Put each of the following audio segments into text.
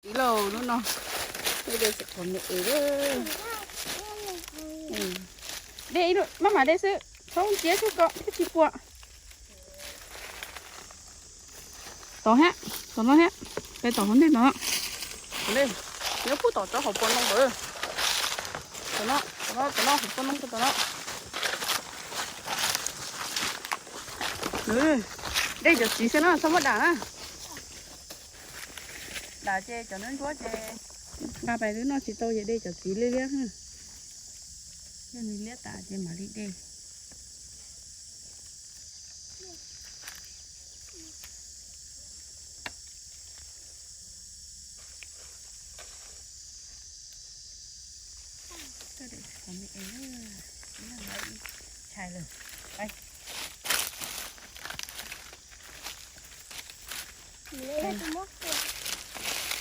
Ib lauj, lub no, de qhov me es. De ib lub, maj mam de xwb, txhob ntsia tsug kom thiaj tsis puas. Tom thiab, tom no thiab, peb tom hauv ntej tom no. Nyob pub tom tsob hauv paus ntoo ntawd. Tom no, tom no, tom no, hauv paus ntoo tom no. De cov txiv xwb na, txhob muab dam na. Dam ces cov ntsuab ntsuab ces nqa pais lub no tsis tau ces de cov txiv liab liab. Yog nws liab tas ces mam li de. Tshais lawm.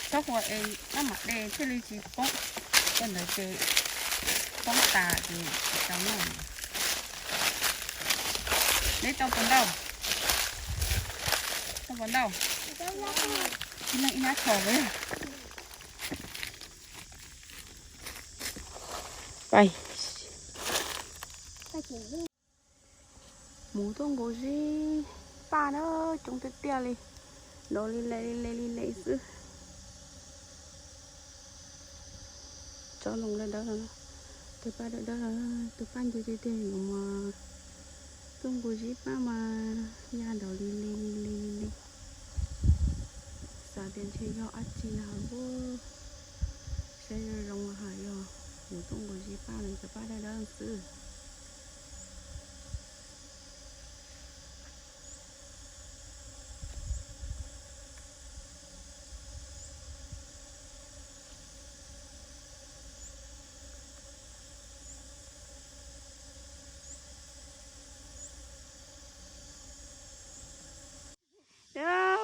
Txhob hu es maj mam de thiaj li tsis poob. Koj ntawd ces poob tas ces tsis tau noj. Neb tau puas ntau? Tau puas ntau? Ib leeg ib hnab tshos li. Mus tuaj nkaus zib paj na, coob tiag tiag li, nrov li le li le li le xwb. Tsob ntoo dawb dawb no, tus paj dawb dawb no, tus paj ncw tiag tiag no mas tuaj nkaus zib paj mas ya nrov li le li le li le. Xav tias ntshe yog dab tsi na, saib zoo zoo hais yog mus tuaj nkaus zib paj no cov paj dawb dawb xwb.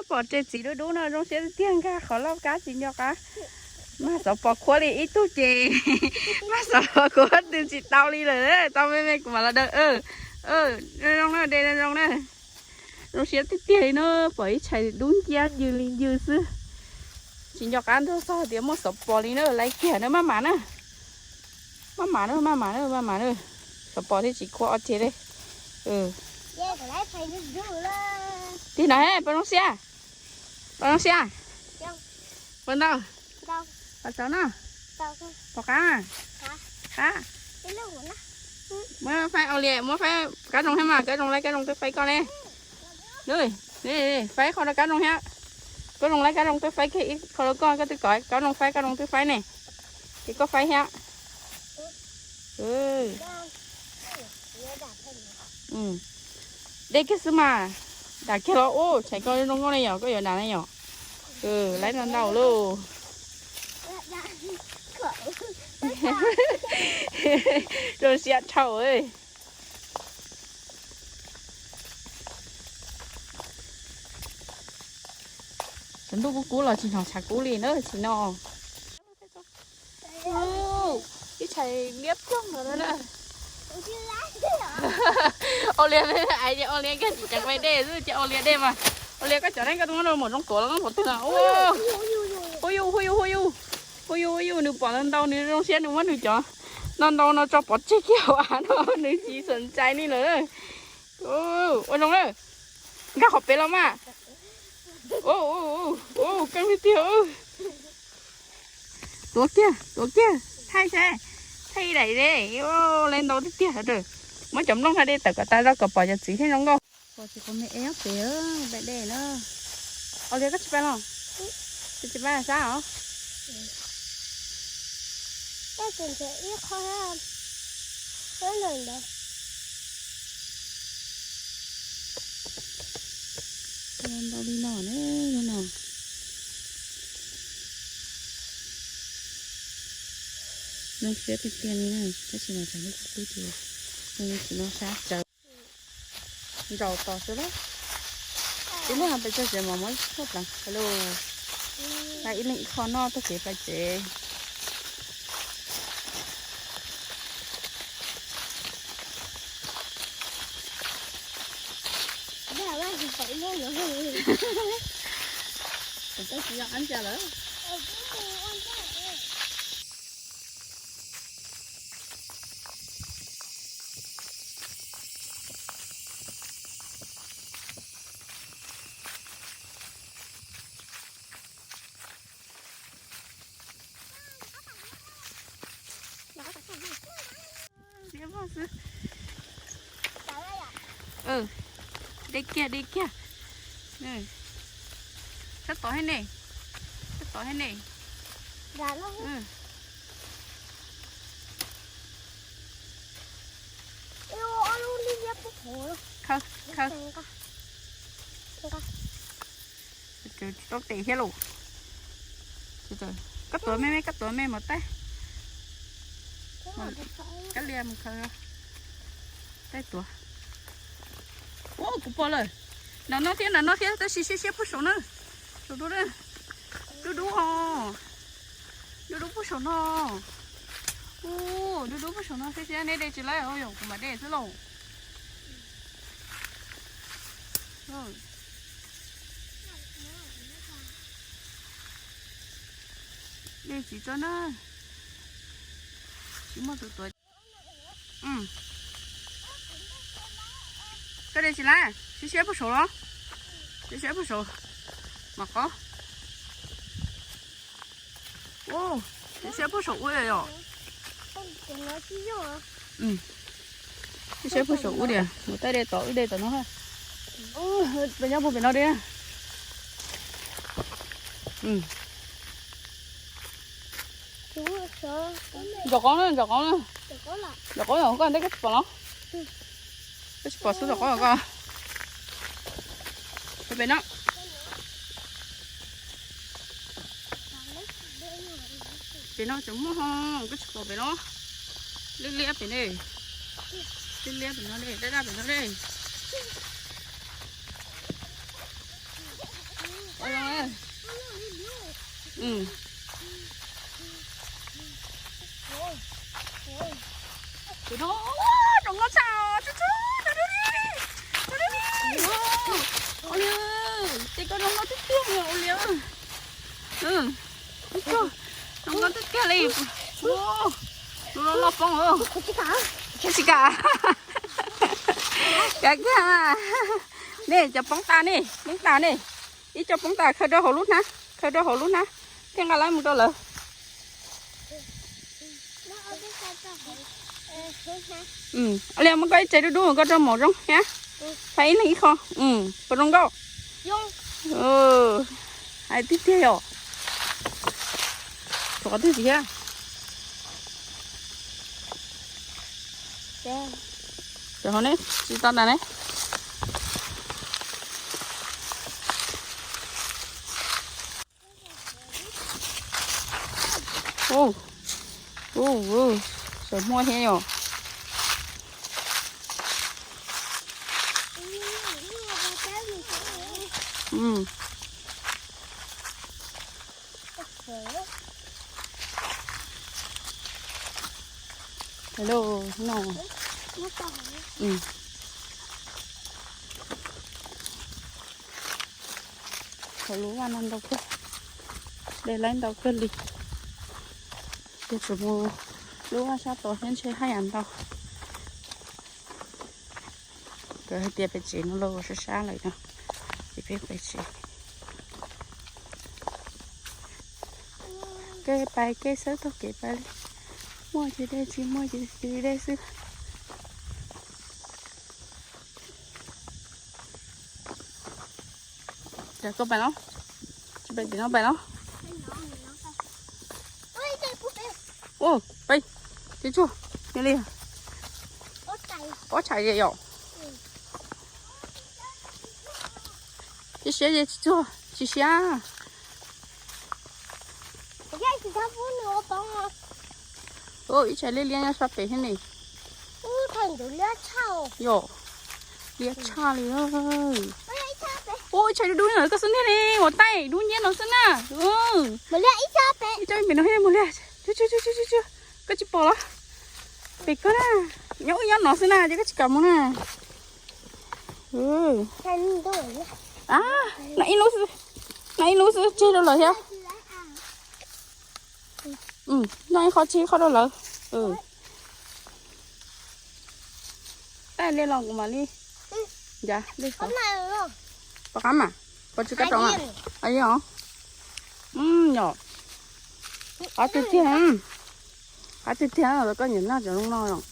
Pom tsev txiv dub dub no zoo siab tiag tiag, nkag qhov loj kab tsis nco qab. Mas xov pos khuab li ib tug ces mas xov pos khuab twb tsis tau li lawm, tau me me kuv mam los daws. Zoo na, de zoo na. Zoo siab tiag tiag li no, pom ib tshais dub nciab ncw li ncw xwb. Tsis nco qab ntug txog tias muaj xov pos li na, laiv kiag na, maj mam na. Maj mam na, maj mam na, maj mam na. Xov pos thiaj tsis khuab ob ceg li. Tig no he, pos zoo siab. Pos zoo siab. Pos ntau. Pos tsaus no. Pos qab. Qab. Muab faib ua li, muab faib kab zoo thiab mas, kab zoo laib kab zoo twb faib koj ne. Faib qhov rau kab zoo thiab. Kab zoo laib kab zoo twb faib kiag ib qho rau koj, koj twb kom kab zoo faib, kab zoo twb faib ne. Ces koj faib thiab. De kiag xwb mas. Dam kiag los ub, tshais koj zoo nkauj ne yom, koj yuav dam ne yom. Laib ntau ntau lauj. Zoo siab dhau. Cov ntuj kub kub los tsis hnov tshav kub li na, tsis no. Ib tshais liab ploog no na. Ua li, ais ua li kag tsis ceev fais dej xwb, ces ua li dej mas. Ua li koj cov ne, koj tus muab rau maum Zoo Tuam los pov twg no. Hu yus, hu yus, hu yus, hu yus, hu yus, nws pom ntau ntau nws zoo siab nws muab nws cov ntau ntau no tso pov tseg kiag hauv av no, nws tsis xam ntsais li lawm. Ua zoo na, nkag qhov pem los mas. Keej tiag tiag. Tuav kiag, tuav kiag, thaij saib, thaij ib daim li, laib ntau tiag tiag. Muab cov nplooj no de tawm kom tas zog kom pom cov txiv thiaj zoo nkauj. Pom tsis qhov me es pem pais de na. Ua li koj tsis pais los? Tsis pais sab os. Ntau li no na, no. Zoo siab tiag tiag li na, tab sis mas tsam no kuv twb ces, tsis no sab tsawv. Ntsaus tos xwb lawm. Tib neeg pais txog tsev mas muab tshuaj pleev lauj. Ib leeg ib qho noj taug kev pais tsev. Kuv twb tsis yog qab ntsa lawm. De kiag, de kiag. Sab tod thiab ne, sab tod thiab ne. Khaws, khaws. Tsis tau tes thiab lauj. Koj tuav me me, koj tuav me mos taib. Kab lia mus khaws. Taib tuav. Ua kuv pom lawm. Nram no thiab, nram no thiab, tab sis siab siab puag saum na. Saum dub na. Dub dub os. Dub dub puag saum no. Ua dub dub puag saum no, siab siab neb de tsis laib os, yog kuv mam de xwb lauj. De tsis tso na. Tsis muaj tus tuav. Koj de tsis laib, siab siab puag saum los. Siab siab puag saum. Mam qhov. Siab siab puag saum ub yom. Siab siab puag saum ub diam, mus tab de tom wb de tom no. Peb nyob puag pem no de. Ntsom qoob na, ntsom qoob na. Ntsom qoob yom, koj ntej koj tsis pom los? Koj tsis pom xub ntsom qoob koj. Pem no. Pem no tseem muaj ho, koj tsis pom pem no. Liab liab pem ne. Liab liab pem no ne, daj daj pem no ne. Zoo nkauj tshaj, zoo nkauj li, zoo nkauj li. Ua li, ces koj zoo nkauj tiag tiag li ua li. Zoo nkauj tiag tiag li. Lub loj loj poob. Tsis kam. Kav kiag. Ne, cov poob tas ne, poob tas ne. Ib co poob tas khaws rau hauv lub hnab, khaws rau hauv lub hnab thiaj nqa lawv mus rau lawv. Li muab koj ib tsev dub dub koj rau maum zoo thiab. Pab ib leeg ib qho. Puas zoo nkauj? Hais tiag tiag yom. Tshuav qhov twg tsis thiab? Cov hauv ne, tsis tau tas ne. Ub, ub, ub, saum muaj thiab yom. Hello, no. Hauv lub vaj no ntau kawg, de laib ntau kawg li. Ces tseem mus lub vaj sab tod thiab ntshe haj yam ntau. Nkawd hais tias pem tsev no los sab sab lawm no, ces peb pem tsev. Kev pais kev xawb taug kev pais li. Muaj ces de, tsis muaj ces de xwb. Ces koj pais no, tsis pais tim no pais no. Ua, pais, tsis tsuag, yog li. Pob txhais yom. Tsis siab ces tsis tsuag, tsis siab. Ib txhais liab liab nyob sab pem thiab ne. Yom, liab tshaj li. Ua ib txhais dub dub no koj xwb ntag ne, ua taij dub nyiab no xwb na. Ib txhais pem no thiab mus li. Koj tsis pom los? Pem koj na, nyob ub nyob no xwb na, ces koj tsis kam mus na. Na ib lub xwb, na ib lub xwb tseg rau lawm thiab. Noj ib qho tseg ib qho rau lawv. Tab li los kuv mam li. Ncav li, pom qab mas, pom tsis kab rau mas. Yom, qab tiag tiag, qab tiag tiag, koj nyiam noj cov zoo no os.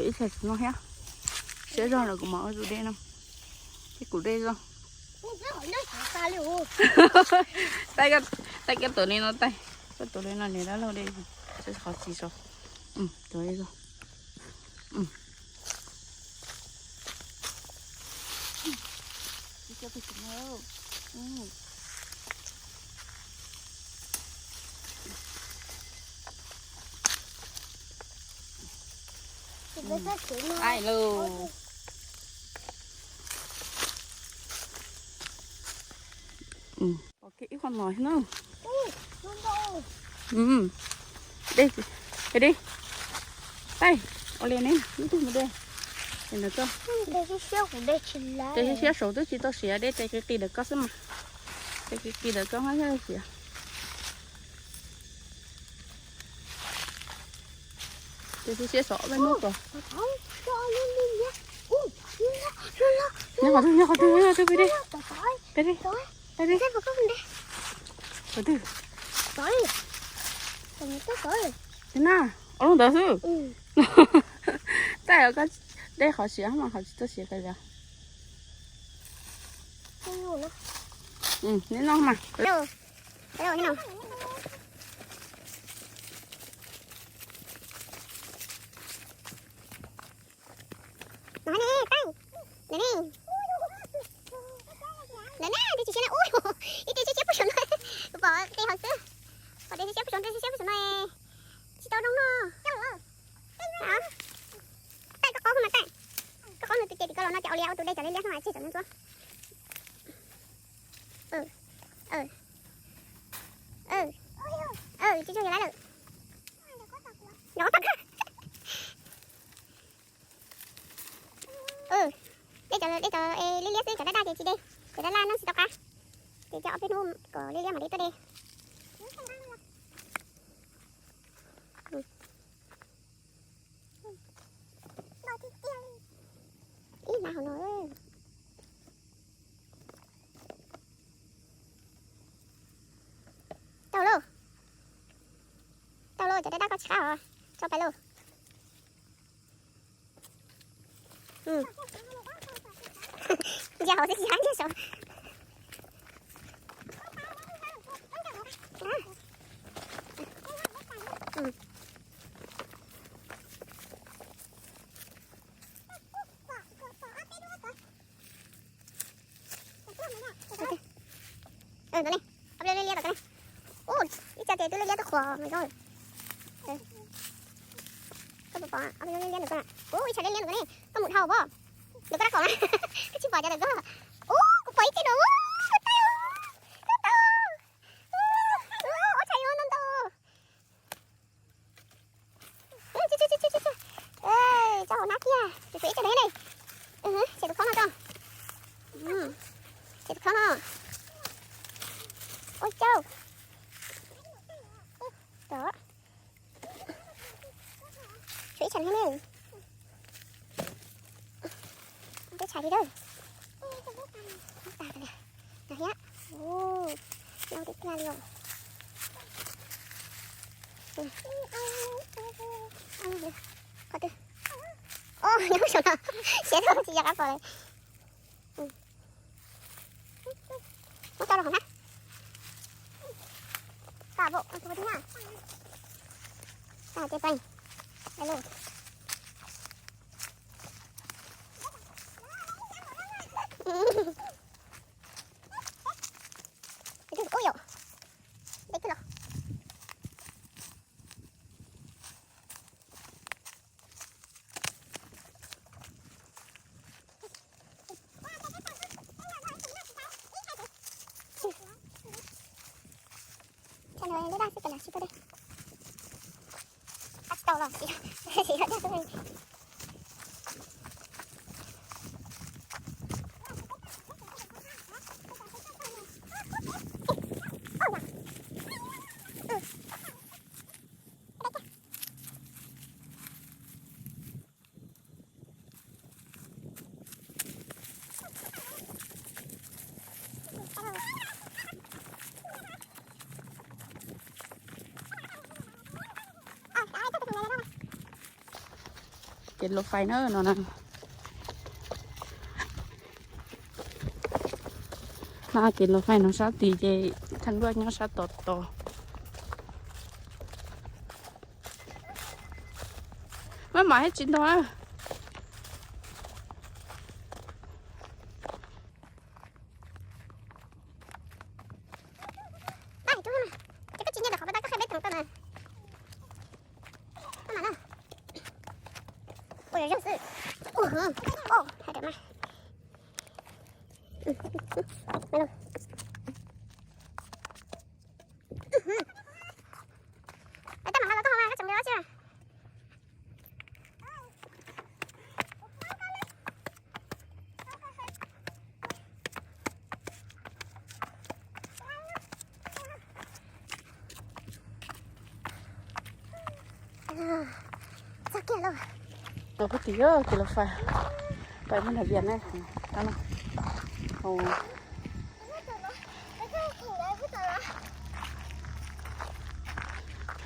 Ib txhia tsis noj thiab. Siab zog lawm kuv mam ua tus dej no. Ces kuv dej zog. Taij, taij koj tus li no taij. Koj tus li no nws dab laug dej. Qhov tsis so. Tus li zog. Ai lug. Ib qho no na. Dej, dej. Taij, ua li ne, ib tug mus de. Ces ntawd koj. Dej siab siab saud twb tsis tau siav, dej tes qis qis ntawm koj xwb mas. Tes qis qis ntawm koj thiaj siav. Tes siab siab saud peb muab kom. Nyob qhov twg, nyob qhov twg, nyob qhov twg, peb de, peb de. Qhov twg? Tiv na, ua lub ntawd xwb. Taij, koj de qhov siav mas qhov tsis tau siav kiag li. Neb noj mas. Ntawd ne, ntawd ne, ib tes siab siab, ib tes siab siab pug saum no, kuv pom tes hauv xwb, pom tes siab siab pug saum, tes siab siab pug saum no, tsis tau zoo no. Taij, koj qaub mas Taij, koj qaub nws tus ces tim koj los no ces ua li ua tus dej cov liab liab no tseg cov ntsuab. Tsis tsuag lawm. Dej cov, dej cov liab liab xwb, cov daj daj ces tsis de, cov daj daj noj tsis tau qab. Ces coj ob peb hnub kom liab liab mam li tuaj de. Ib hnav hauv no. Tau lauj, tau lauj, cov daj daj koj tsis qab os, tso pais lauj. Ntsia hauv xwb tsis qab ntsia saud. Ntawd ne, ob peb liab liab ntawm koj ne. Ub, ib co ces twb liab liab twb qhuav mas zoo. Koj puas pom ob peb liab liab ntawm koj na? Ub, ib co liab liab ntawm koj ne, koj mus dhau pob. Ntawm koj dab kaum na, koj tsis pom cov ntawm koj. Ub, kuv pom ib tug no, ub, tau, tau, ub, ob txhais yuav ntau ntau. Tso hauv hnab kiag, tshuav ib co no thiab ne. Tshem tus khaub no tso. Tshem tus khaub no. Ua caug. Tshuav ib txhais thiab ne. Peb tshais li dawb. Tas li no thiab. Nyob tiag tiag li os. Qhov twg? Os, nyob saum no. Siav tau tsis yog qab pom li. Muab tso rau hauv na. Tau, ua tus thiab na. Tau, ces pais. Pais lauj. Ub yom. Deb kawg los. Tau los, tsis tau dej. Kev laus fais na no na. Hla kev laus fais no sab tid ces thaj luaj nyob sab tod tod. Maj mam thiab tsis ntog na. Txog kiag lauj. Los puag tim kev laus fais, pais mus nram Vias na.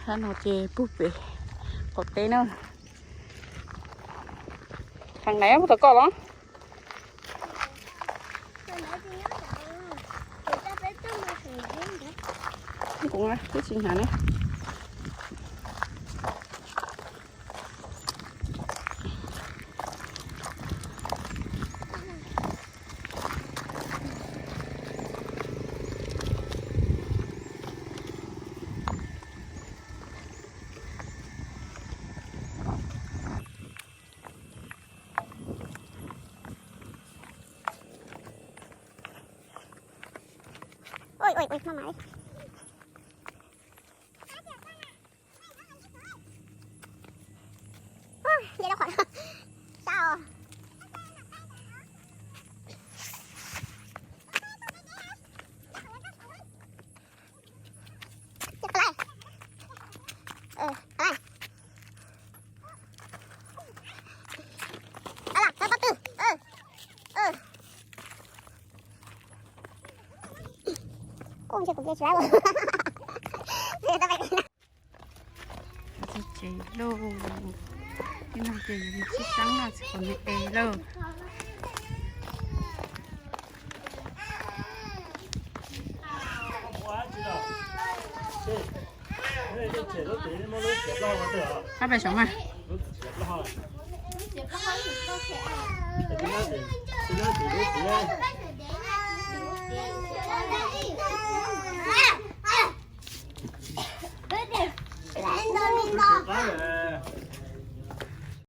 Sab no ces puag pem qaum teb na. Heev na, puag tom koj los. Kuv twb tsis hnyav ne. Ui, ui, ui, maj mam li. Nce rau qhov sab os. Txog tsev lauj. Tib no ces yus sib seeb no tsis pom nws es lauj. Ab, pais saum mas.